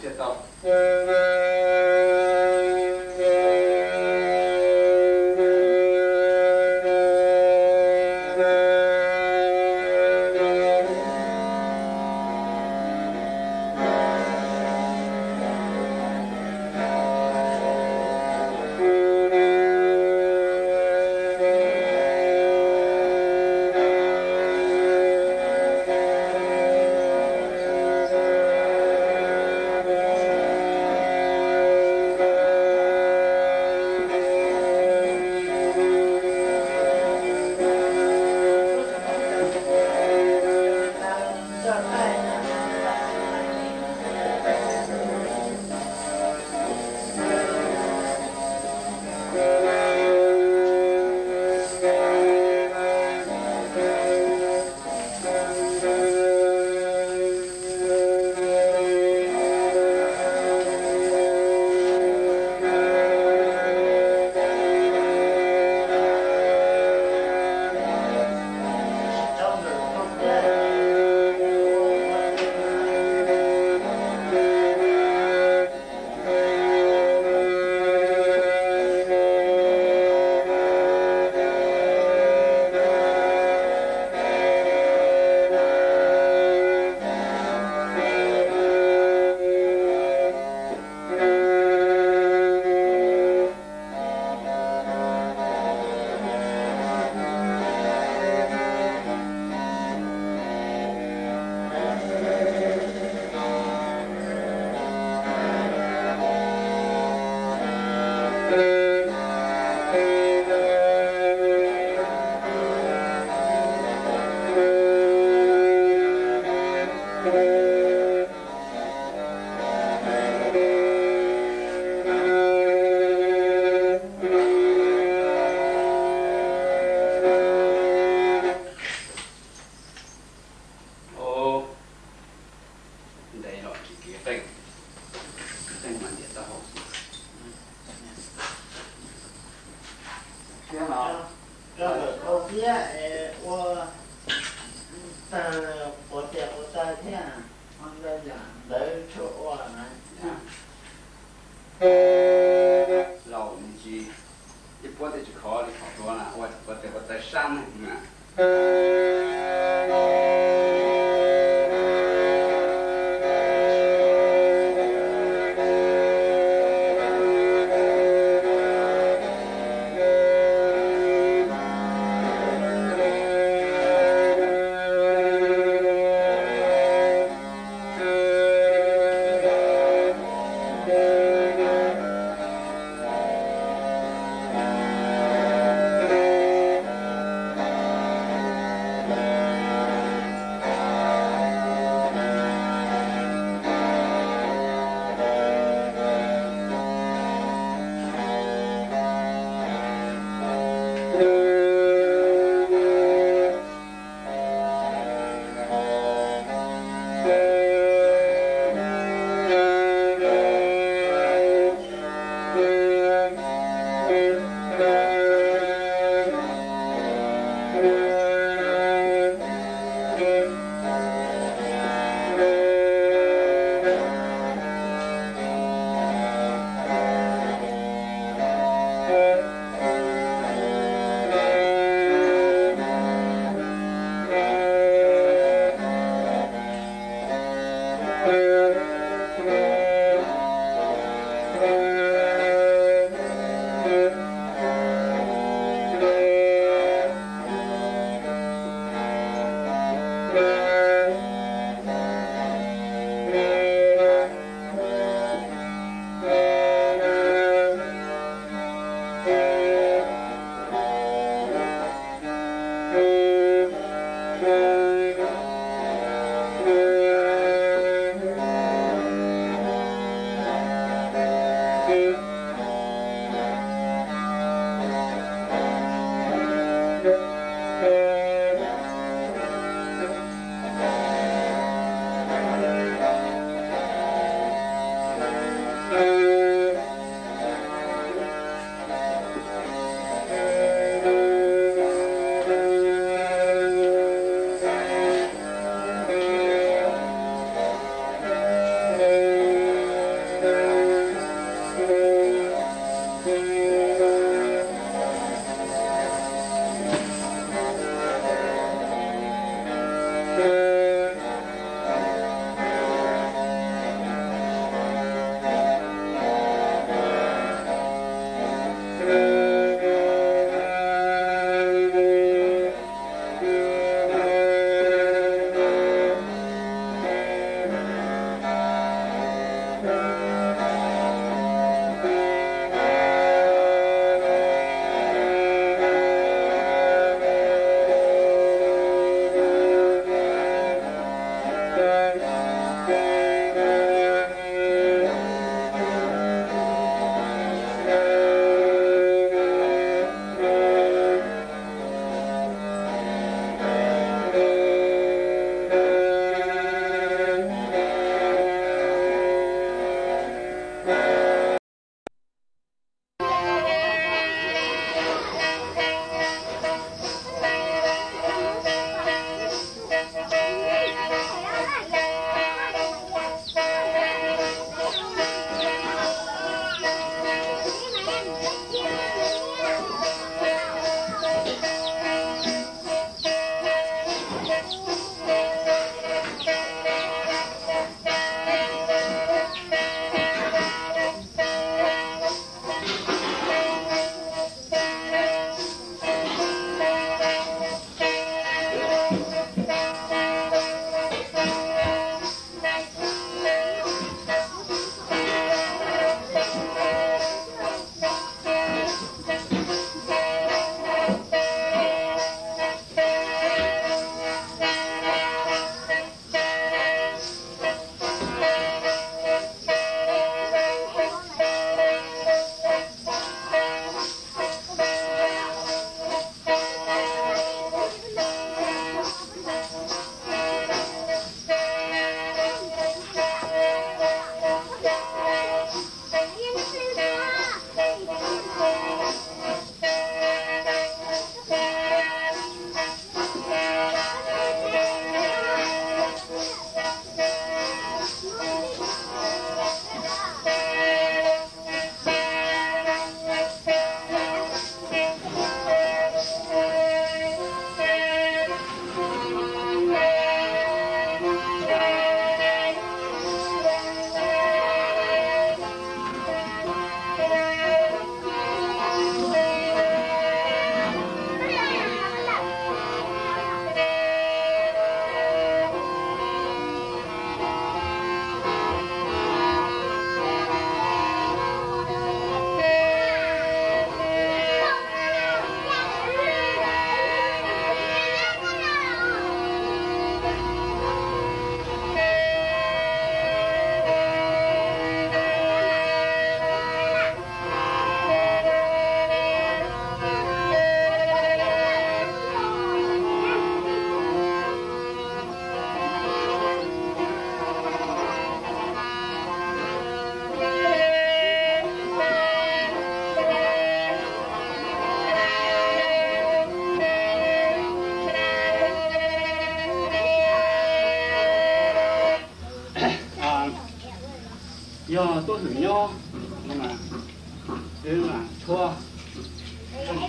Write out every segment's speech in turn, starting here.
Thiaj tau. Ntev los tsis kiv qeej, qeej mas ntiam taub hau xwb. Thiab no, rau ntawm khau siab es ua tawg quav tes quav taw thiab, ua ntawd yam ntawd tsuas ua na. Laus me ntsis, ib puab tej tsis khov li khov tuav na, ua quav tes quav taw sab neeg na. Tuab hwm nyob no mas, wb mas tshuab,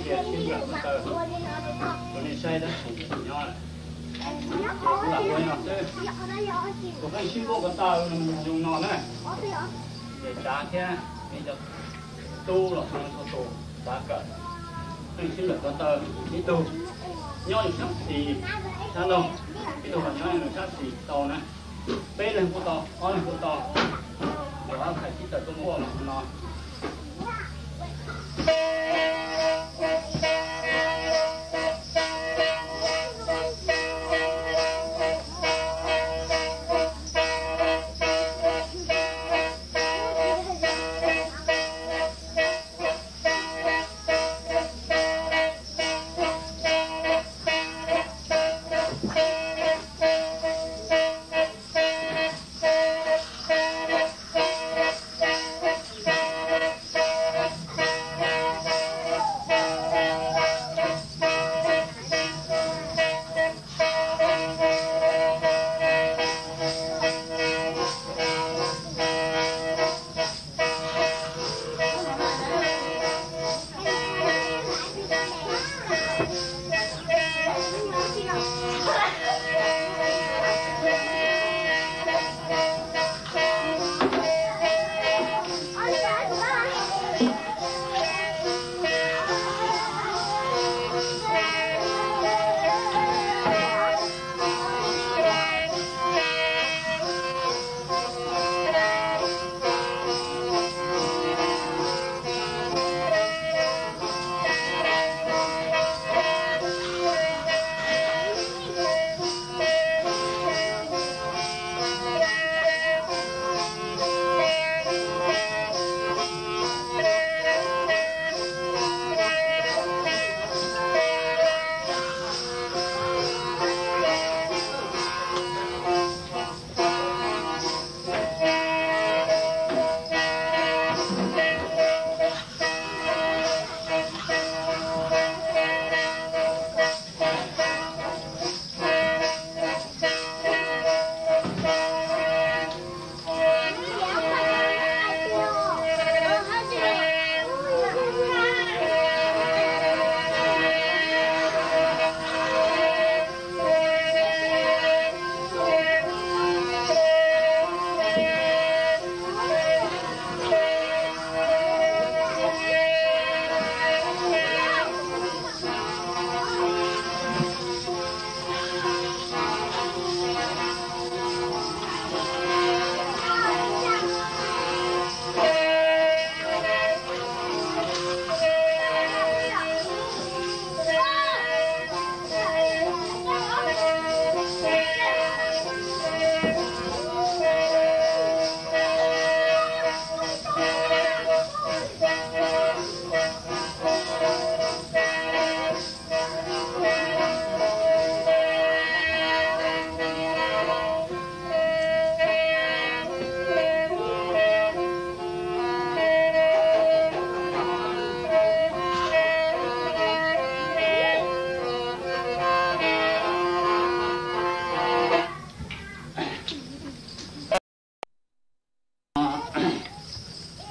cia sib nplawm ko taw rau nej saib tab sis nyob lawm. Ces kuv lam ua li no xwb, kuv pheej sib npuab ko taw zoo no na. Ces tsav thiab nej cov tub los txhua tus xav kawm, pheej sib nplawm ko taw, ib tug nyob yus sab xis sab laug, ib tug los nyob yus sab xis tau na. Peb leeg kuj tau, ob leeg kuj tau, los ob thaiv sib taws tuaj npuaj no.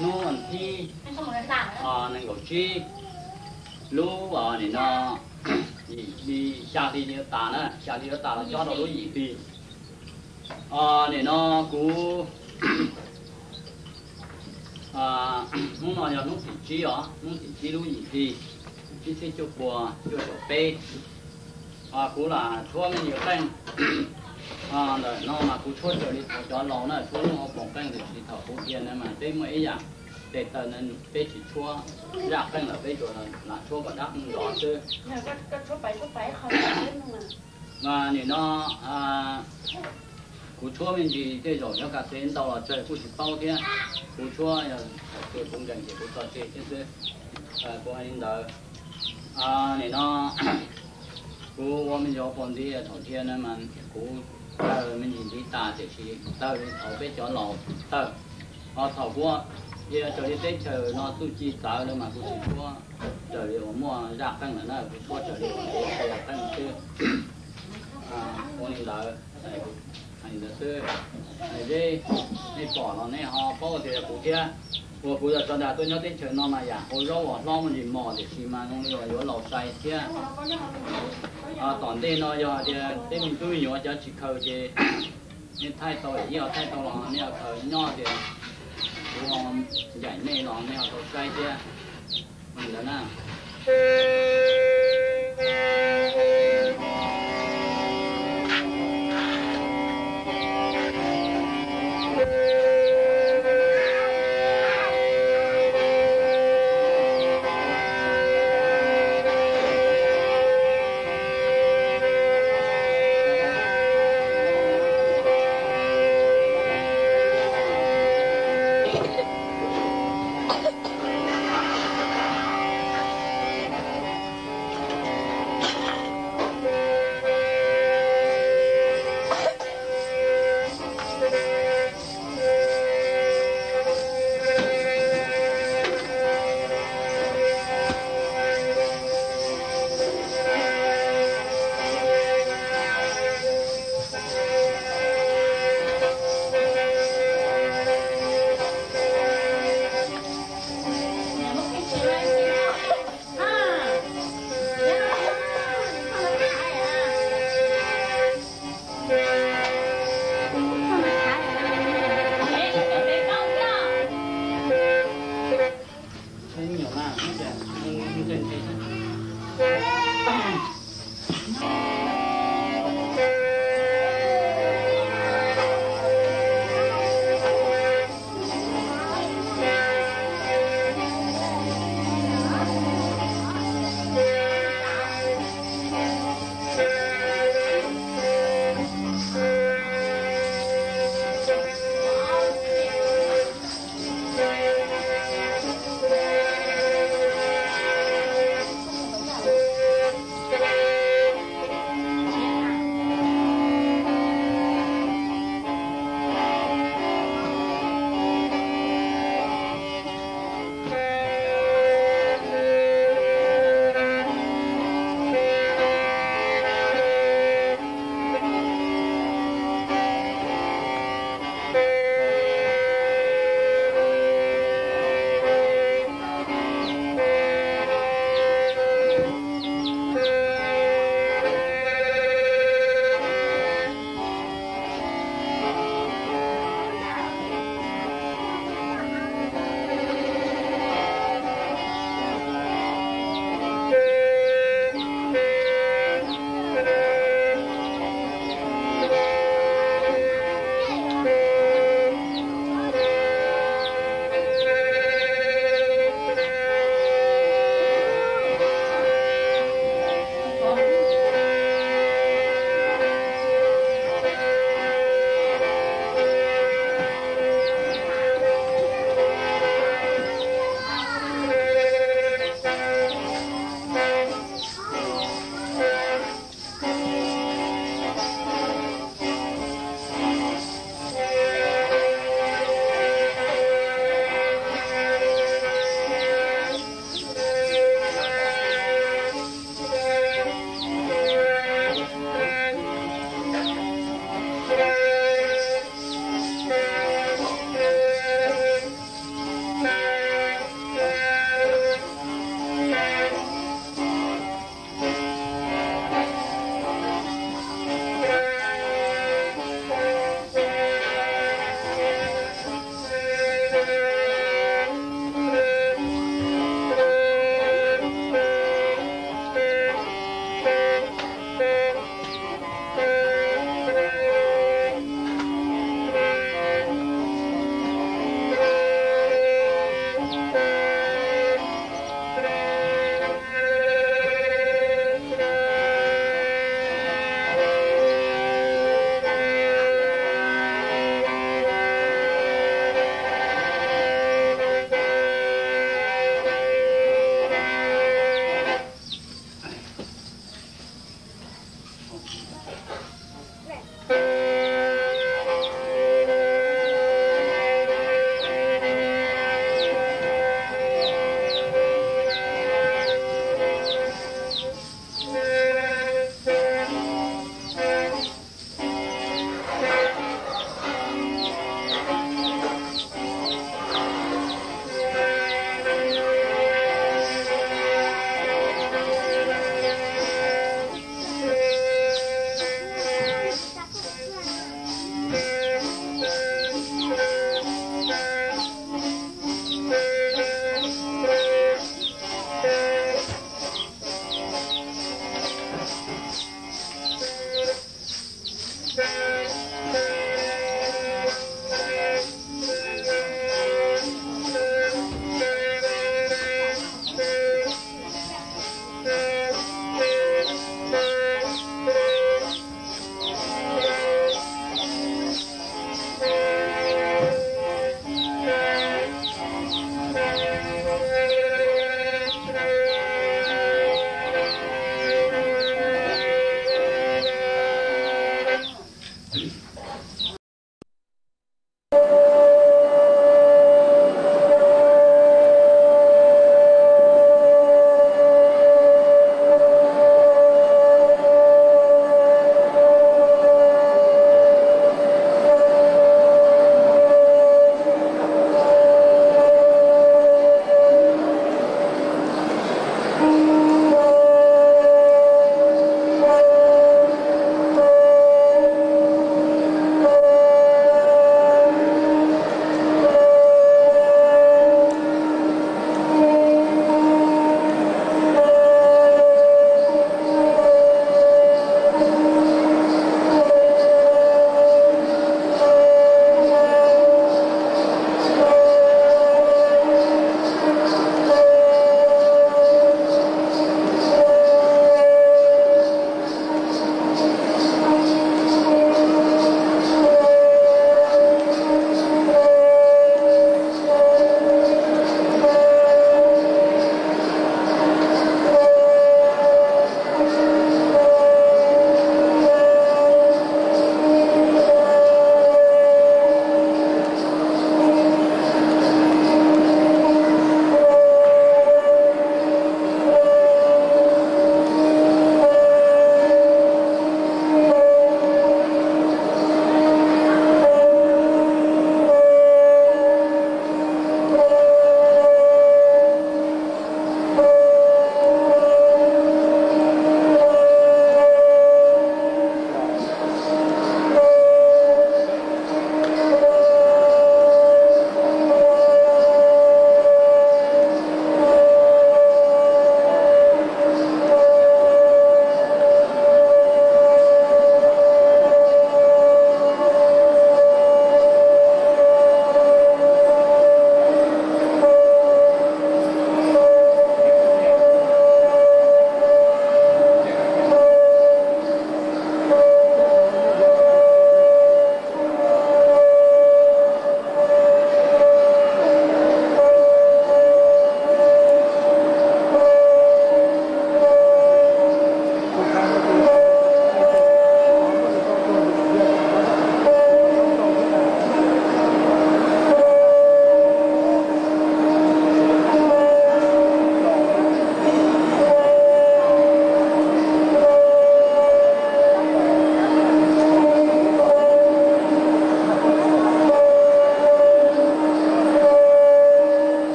Hnub thib nees nkaum tsib lub, nim no yim hli, xya hli yuav tas na, xya hli yuav tas los cob rau lub yim hli. Nim no kuv, hnub no yog hnub tim tsib os, hnub tim tsib lub yim hli, tsib txhiab cuaj pua cuaj caum peb. Kuv lam tshuab me ntsis qeej ntawm no mas kuv tshuab raws li thaum cov laus na tshuab lub hauv paus qeej, tiam sis thaum kuv dhia na mas peb muaj ib yam tes taw na peb tsis tshuab zaj qeej lawm, peb tsuas lam tshuab kom dab qeej zov xwb. Mas nim no kuv tshuab me ntsis tej zaum nyob ka teb ntau los tsawg kuj tsis paub thiab. Kuv tshuab yog thaum twg kuv nkees ces kuv tso tseg thiab xwb. Kuv hais li ntawd. Nim no kuv ua me ntsis pos nti thaum dhia na mas kuv tawg me ntsis ntiv tas tiam sis tawg li thaum peb cov laus tawg. Ho thaum kuv dhia raws li teb chaws no txuj ci txawv lawm mas kuv tsis tshuab raws li uas muaj zaj qeej lawm na, kuv tshuab raws li uas qeej xwb. Ua li ntawd, Li ntawd xwb. Zeb, nej pom los nej ho paub tias yog kuv thiab. Uas kuv yog tso dag tuaj nyob teb chaws no mas yam hau zaub uas hlob muaj ntsis mos, tiam sis mas zoo li uas yuav laus sai thiab. Tom ntej no yog tias tej me tub me nyuam cov tsis khaws ces nej thaij tau, ib ho thaij tau los nej ho khaws, nyob tias kuv ho ncaim nej los nej ho tau saib thiab. Li ntawd na.